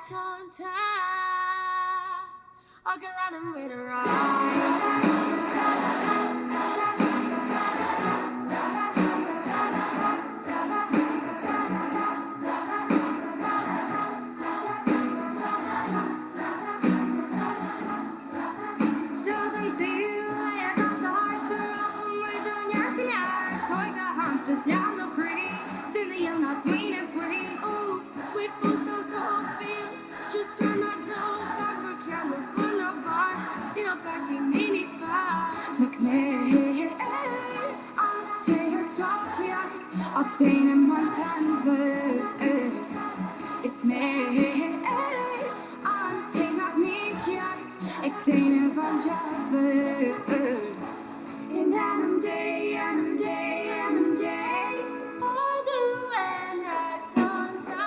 tonnta Agus leanann muid ar aghaidh. Seo don saol é atá thart a rachaidh muid ó neart go neart Tóig do hand 's just lean do chroí Duine a ná smaoineamh faoi Ó, muid fós á gcóimhíl Just turn that dough back or ceann nó bun nó barr Déan beartaí mé níos fearr Nach mé an té atá ceart Ach déanaim an t-ainmhí Is mé an té nach mbíonn ceart Ag déanamh an diabhail In ainm Dé, ainm Dé, ainm Dé Ardú aon tonnta